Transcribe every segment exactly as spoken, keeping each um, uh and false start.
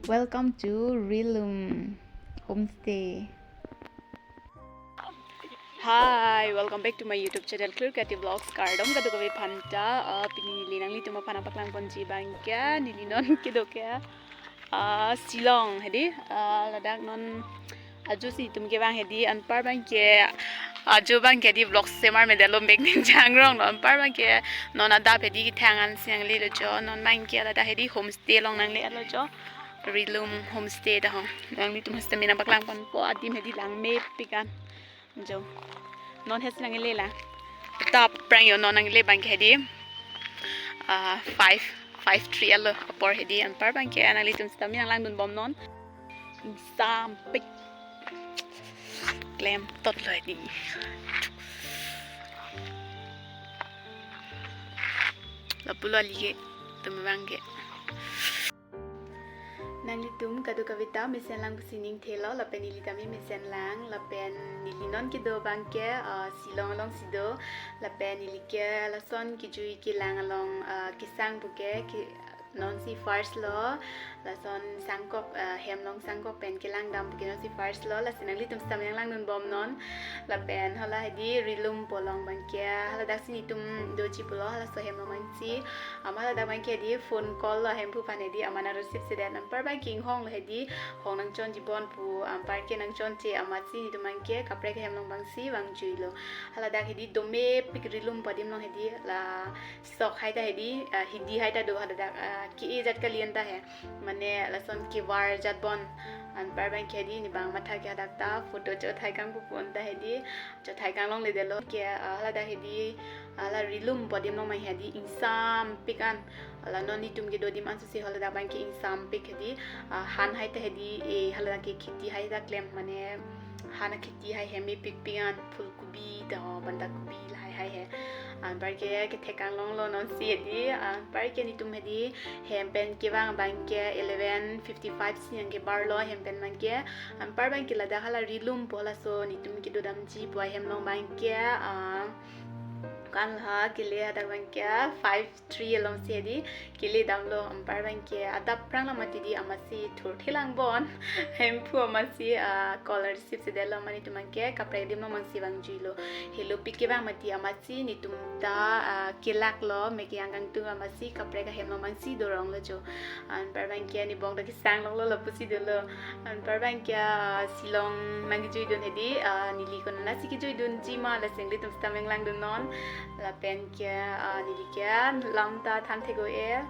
Welcome to Rilum Homestay. Hi, welcome back to my YouTube channel, Clear Creative Vlogs. Kardom kadokave aphanta, uh, pini neli nanglitum aphan nangpaklang ponji abangke, neli non kedo ke, uh, Shillong hedi, uh, ladak non ajo si itum kevang hedi, anpar abangke, ajo abangke hedi vlog semar medelo mek ning jangrong lo, anpar abangke non adap hedi kethang an si nanglelo jo, non abangke ladak hedi homestay along nanglelo jo, Rilum Homestay dah ho. Nanglitum homestay amen nangpaklang ponpo, adim hedi langmepik an. Jo. Non hesi nangle lang. Tap prang yo non nangle abangke hedi. Ah, five, five three alo apor hedi, anpar abangke nanglitum sitame nanglangdun bom non. Ingsampik. Klemtot lo hedi. Lapulo ali ke, tumi abangke. Nanglitum kadokave ta mesen lang pusi ning thelo, lapen neli tame mesen lang, lapen neli non kedo abangke, ah, Shillong along si do, lapen neli ke lason kejui kelang along, ah, kesang puke, ke, non si first lo, lason sangkok, ah, hem along sangkok pen kelang dam puke non si first lo, lasi nanglitum sitame nanglangdun bom non, lapen hala hedi Rilum pu along abangke, haladak si netum doji pulo, halaso hem along abangsi, ama ladak abangke hedi phone call lo hemphu aphan hedi, ama nang receive sedet, anpar abangke inghong lo hedi, hong nangchonji bon pu, anpar ke nangchonche, amatsi netum abangke kaprek ahem along abangsi vangjui lo. Haladak hedi domepik Rilum pu adim along hedi, la sok hai ta hedi, ah, hidi hai ta do haladak, ah, ke-e jat kali anta he. Mane lason kevar jat bon, anpar abangke hedi, ne bang matha ke hadak ta photo chothai kang pupu anta hedi. Chothai kang longledetlo ke, ah, haladak hedi, ah, la Rilum pu adim along abang hedi ingsampik an. Hala non netum kedo adim ansose haladak abangke ingsampik hedi, ah, han hai ta hedi, eh, haladak ke kheti hai ta klem mane han akheti hai he mepikpik an, phulkubi ta ho, bandakubi lahai hai he. Anpar ke kethek kang longlo non si hedi, anpar ke netum hedi hem pen kevang abangke eleven fifty-five si nangkebar lo hem pen abangke, anpar abangke ladak hala Rilum pu halaso netum kedo damji pu ahem along abangke, ah, kan ha kele hadak abangke five three along si hedi kele damlo, anpar abangke adap prang lam mati hedi, amatsi thurthe lang bon, hemphu amatsi, ah, call receive sedetlo, mane netum abangke kaprek adim along abangsi vangjui lo, helopik kevang mati amatsi netum ta, ah, kelak lo, mek yang kangtung amatsi kaprek ahem along abangsi dorong lo jo. Anpar abangke ne bong ta kesang longlo lapusi dolo. Anpar abangke, ah, Shillong nangkejuidun hedi, ah, neli konatsi kejuidunji ma, lasi nanglitum sitame nanglangdun non. Lapen ke, ah, neli ke lam ta than thek-o-e.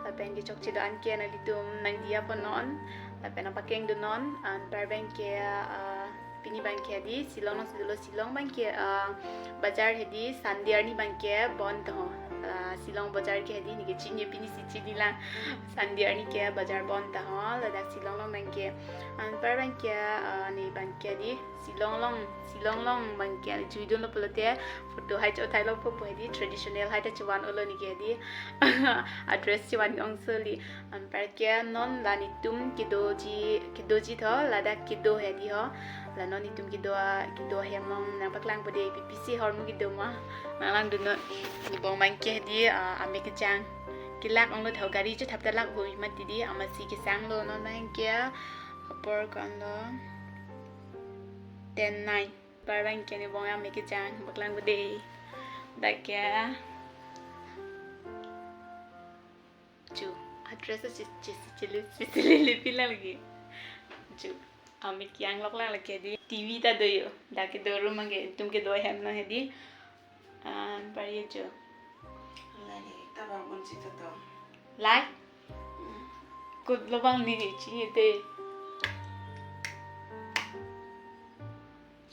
Lapen ke chokche do-an ke nanglitum nangdiya pon non. Lapen nangpakengdun non. Anpar abangke, ah, pini abangke hedi Shillong along si dolo, Shillong abangke, ah, bazar hedi Sunday arni abangke bon ta ho. Ah, Shillong bazar ke hedi neke chini, pini si chini lang. Sunday arni ke bazar bon ta ho, ladak Shillong along abangke. Anpar abangke, ah, ne abangke hedi Shillong along, Shillong along abangke juidunlo pulote photo hai chothai lo pupo hedi, traditional hai ta chevan-olo neke hedi. Adress chevan ong soli. Anpar ke non la netum kedoji, kedoji tho, ladak kedo hedi ho. La non netum kedo, kedo ahem along nangpaklangpo dei, pipisi ahormu kedo ma. Nanglangdun non. Ne bong abangke hedi, ah, amek kejang. Kelak onglo tho, gari chethap ta lak hui mati hedi, amatsi kesang lo non abangke. Apor ko-an lo. Ten nine. Anpar abangke ne bong amek kejang, paklangpo dei. Dak ke. Chu, address si, si, si, chili, si, chili, lipi lang lagi. Chu, amek yang lok lang lagi hedi. T V ta do yo. Dak kedo room abangke, netum kedo ahem along hedi. Anpar ye chu. Lagi, ta bang un si to to. Lai? Kut lo bang ni chini te.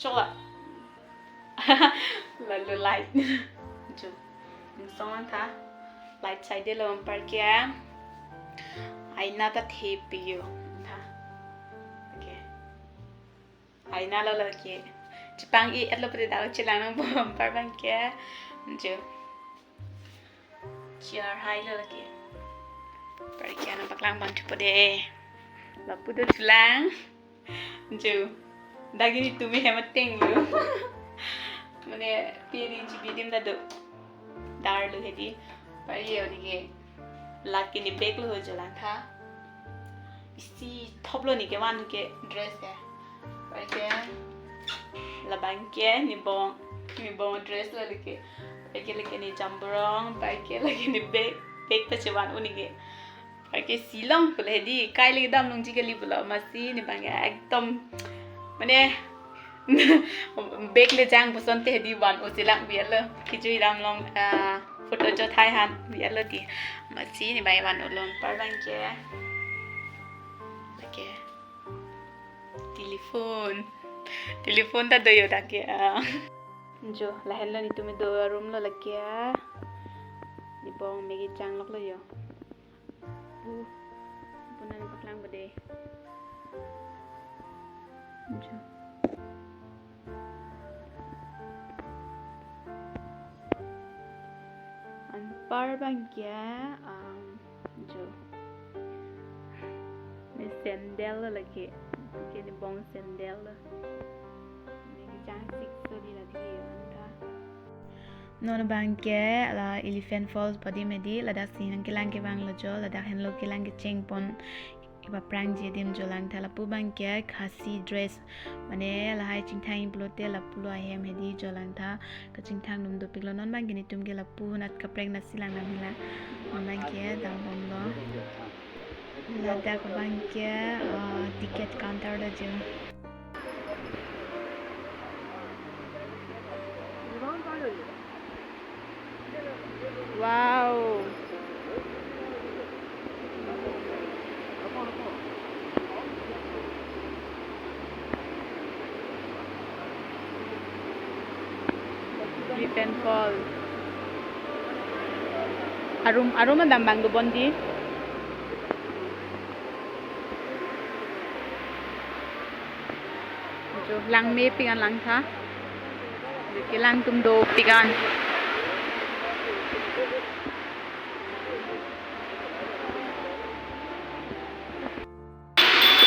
Chola. Lalu light. Jo. Ingsong lang tha. Light side lo anpar ke. Aina ta thepi yo. Tha. Okay. Aina lo lo ke. Chepang-i-et lo pute dak chelang nangpo anpar abangke. Jo. Chair hai lo lake. Anpar ke nangpaklang pon thupo dei. Lapu do thulang. Jo. Dak ke netum ahem ateng lo. Mane piri chibi adim ta do. Dar lo hedi. Anpar ye odi ke. Lake ne bag lo ho jo lang tha. Isi thoplo ne kevan ke dress ke. Anparke labang ke ne bong, ne bong dress lo lake. Anparke lake ne jamborong, anparke lake ne bag, bag pachevan un ne ke. Anparke si long pulo hedi, kai lake dam longji kali pulo, amatsi ne abang ke ekdom mane bag le jang puson te hedi van-o chelang bialo. Kejui dam long, ah, photo chothai han bialo di. Amatsi ne abang van-o long, anpar abang ke. Lake telephone. Telephone ta do jo dak ke, ah. Jo, lahenlo netum kedo a-room lo lake, ah. Ne bong me kechang lok lo jo. Bu, bu nangpaklang bade. Jo. Anpar abang ke, um, jo. Ne sandal lo lake. Ke ne bong sandal lo. Ne kechang sik so di lake jo anta. Non abang ke la Elephant Falls adim hedi, ladak si nangkelang kevang lo jo, ladak henlo kelang kecheng pon. Iba prangji adim jo langtha. Lapu abang ke Khasi dress. Mane lahai chingthang pulote lapulo ahem hedi jo langtha. Kachingthang dum dopiklo, non abang ke netum ke lapu hunat kaprek nasi lang nang hila. Non abang ke dambomlo. Ladak abang ke, ah, ticket counter do jo. Wow. Elephant Falls. A-room, a-room adam abang do bon di. Jo, langmepik an langtha. Jo, kelang atum dopik an.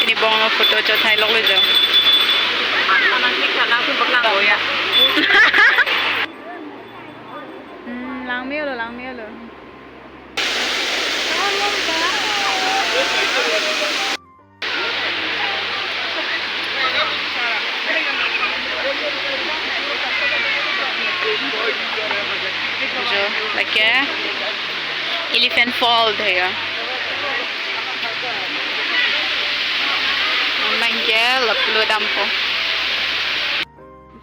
Ne bong lo photo chothai lok lo jo. Hmm, langme lo, langme lo. Jo, lake Elephant Fall tha jo. Non abang ke lapulo dampo.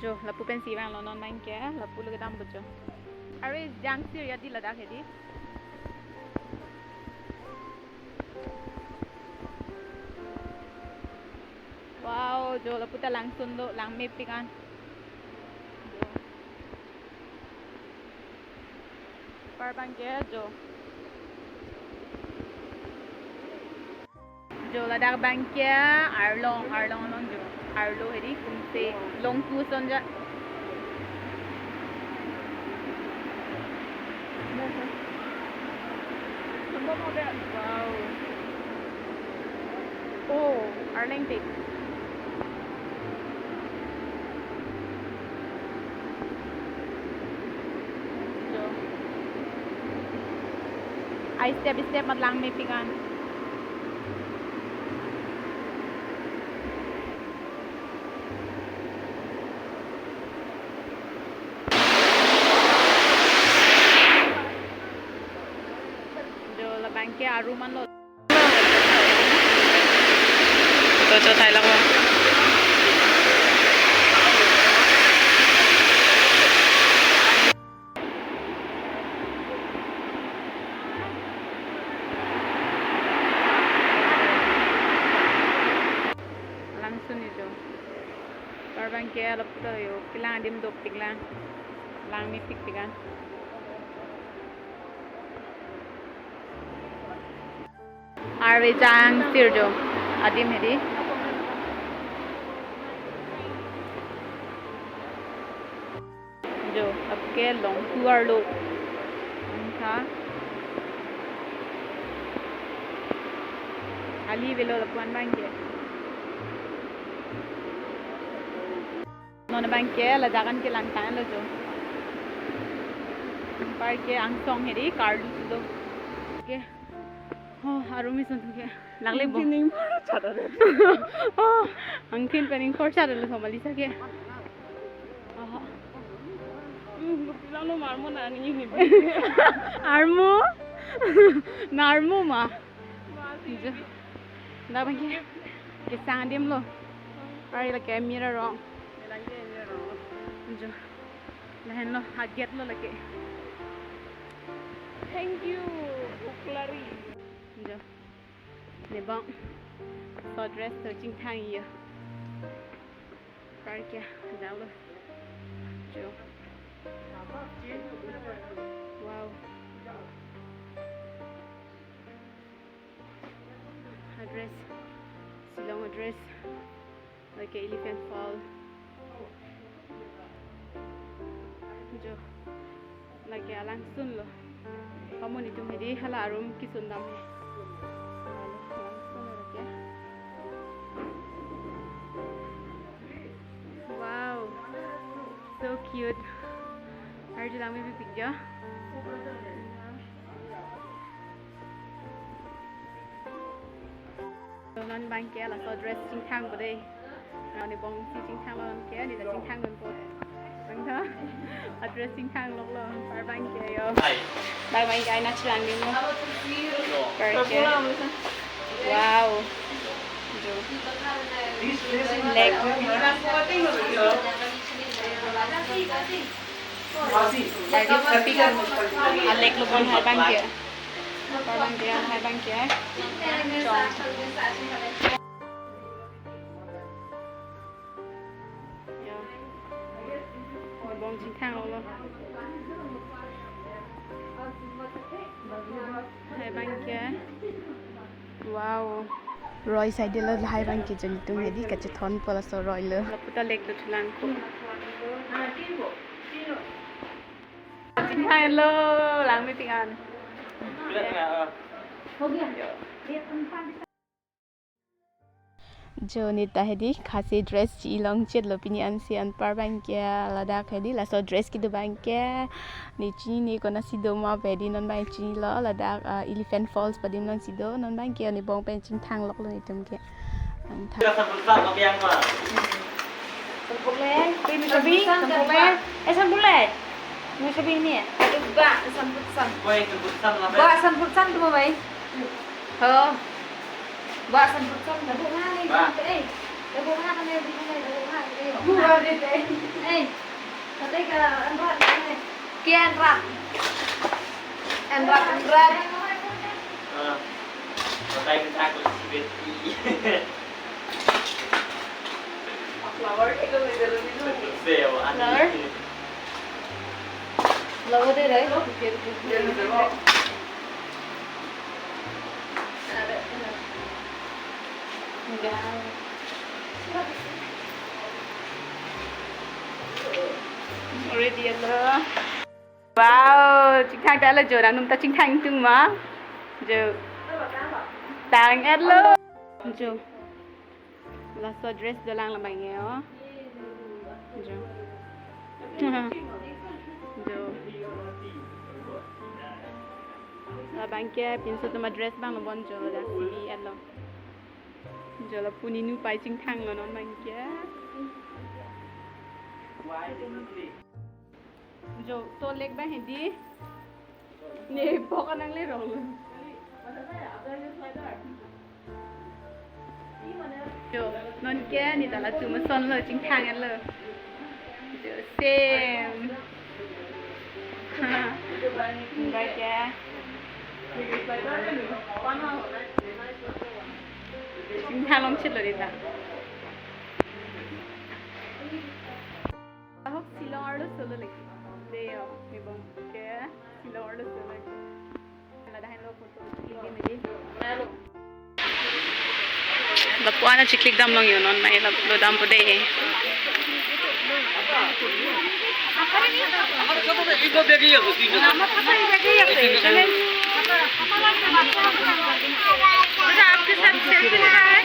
Jo, lapu pensi vanglo, non abang ke lapulo kedampo jo. Are jang sir ya di ladak hedi. Wow, jo lapu ta langsun do, langmepik an. Jo. Anpar abang ke jo. Jo, ladak abang ke arlong, arlong along jo. Arlo hedi kumse longku ason ja. Wow. Oh, arleng tik. Jo. Ai step step mat langmepik an. Jo, labang ke a-room anlo. Photo chothai lok lo. Langsun ne jo. Anpar abang ke lapulo jo, kelang adim dopik lang. Langmepikpik an. Arve jang sir jo adim hedi. Jo, lake longku arlo. Angtha. Ali velo lapu-an abang ke. Non abang ke ladak an kelangtanglo jo. Anpar ke angsong hedi karlu sulo. Okay. Oh, arum isi thuke. Lagle bo. Ingkor chadare. Oh, angthin pen ingkor chadare lo thom Alisa ke. Aha. Hmm, gupilalo marmo na ni ni. Armo? Na armo ma? Jo. Dak abangke. Kesang adim lo. Ari lake mira rong. Jo. Lahenlo, ha gate lo lake. Thank you, Buklari. Jo. Nebong. So dress to chingthang yo. Parke, jalo. Jo. Wow. Address. Shillong address. Lake Elephant Fall. Jo. Lake alangsun lo. Pamoni tum hedi hala arum kesun dam he. Alangsun lo lake. Wow. So cute. Arju lang mepik jo. Non abangke laso dress chingthang bo dei. Ani bong si chingthang lo non ke, ani ta chingthang non po. Bang tha. Address chingthang lo lo. Par abangke yo. Par abangke aina chelang ni mo. Parke. Wow. Jo. Lake. Tadi kopi kan. Alek lo bon hai abangke. Abangke hai abangke. Chong. Ya. Bong chingthang lo. Hai abangke. Wow. Roi side lo hai abangke jeng tung hedi kachethon po laso roi lo. Laputa lake lo thulang ko. Chingthang lo lang mepik an. Jo neta hedi Khasi dress chi-i longchit lo pini ansi anpar abangke ladak hedi laso dress kedo abangke. Ne chinine konatsi do ma hedi non abang chinilo ladak, ah, Elephant Falls adim alongsi do non abangke ne bong pen chingthang lok lo netum ke. Ang tha. Sampul le, pini sabi, sampul le. Eh, sampul le. Ini sabi ini ya. Aduh, ba, sampul san. Ba, sampul san tu, bai. Ho. Ba, sampul san. Labu nga ni, eh. Labu nga kami, labu nga, labu nga. Eh. Kata ka anrat ni. Kian rat. Anrat, anrat. Ah. Patay kita ko si Betty. Flower kita may dala nito. Flower? Flower de rai. Ready alo. Wow, chingthang ta lo jo, nangtum ta chingthang tung ma. Jo. Tang-et lo. Jo. Laso dress dolang labang yo. Jo. Jo. Labangke pinso atum adress abang lo bon jo, la si-et lo. Jo lapu ninu pai chingthang lo non abangke. Jo, to lake abang hedi. Ne pok anang le rong. Jo, non ke ne ta latum ason lo chingthang lo. Jo, same. Bye ke. Chingthang longchit lo ne ta. Ahok Shillong arloso lo lake. Dei yo, ne bong ke Shillong arloso lo lake. Ladak henlo photo click di medi. Lapu-an chiclick dam long yo non mai la lo dampo dei. आपके साथ सेल्फी लेना है।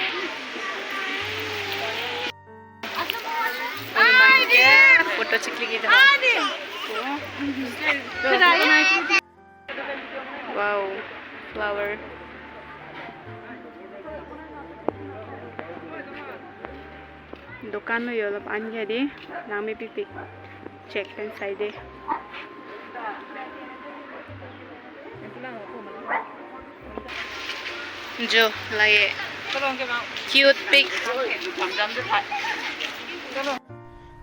Photo chiclick di. Wow, flower. Dokan lo yo, lapu-an ke di, langmepikpik. Check pen sai de. Jo, lake cute pic.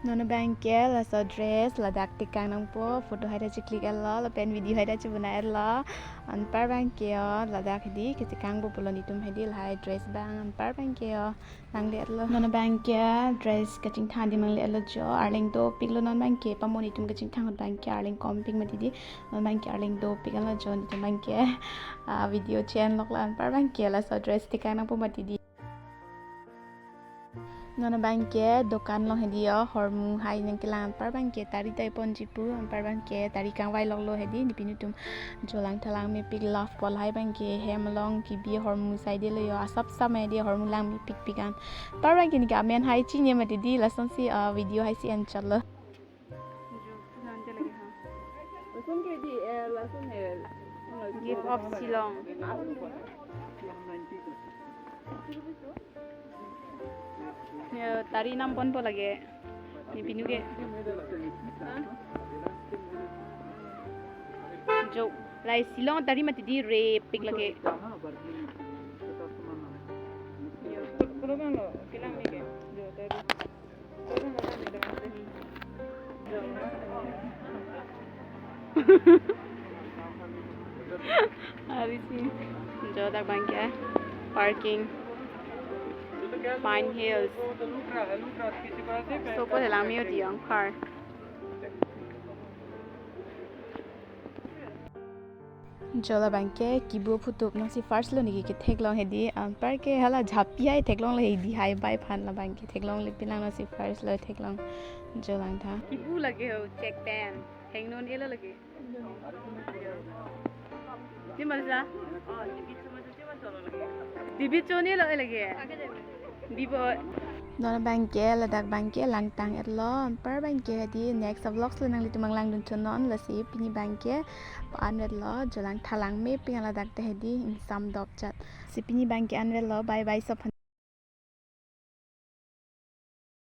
Non abangke laso dress ladak tekang nangpo, photo hai ta chiclick etlo, lapen video hai ta chibonai etlo. Anpar abangke yo, ladak hedi, ketekangpo pulo netum hedi, lahai dress abang, anpar abangke yo. Nangli etlo. Non abangke dress kachingthang adim nangli etlo jo. Arleng dopiklo non abangke. Pamo netum kachingthang ahut abangke arleng kompik mati di. Non abangke arleng dopik etlo jo netum abangke. Ah, video chenloklo, anpar abangke laso dress tekang nangpo mati di. Non abangke dokan along hedi yo, hormu hai nangkelang, anpar abangke tari ta ponji pu, anpar abangke tari kangvailoklo hedi, nepi netum jolang thalang mepik, love pol hai abangke hem along kebi hormu saidelo yo, asap sam hedi hormu langmepikpik an. Anpar abangke neke amen hai chini mati di, lasonsi, ah, video hai si enchotlo. Lason ke di, eh, lason he. Gift of Shillong. Yo, tari nam ponpo lake. Nepinu ke. Jo, lahai Shillong tari mati di, repik lake. Yo. Ari si. Jo, dak abangke parking. Pine Hills. Sopo helang mio di ang car. Jo, labangke kibu aphutup nangsi first lo neke ketheklong hedi, anparke hala jhapi hai theklonglo hedi, hai bai aphan labangke theklongle, pinang nangsi first lo theklong. Jo, langtha. Kibu lake ho, check pen. Hangnon elo lake. Di marja? Dibi choni lo lake. Dibo. Non abangke, ladak abangke langtang etlo, anpar abangke hedi next vlogs lo nanglitum nanglangdun thunon, lasi pini abangke pa-an etlo, jo langtha langmepik an ladak ta hedi, ingsam dopjat. Si pini abangke an etlo, bye bye sob.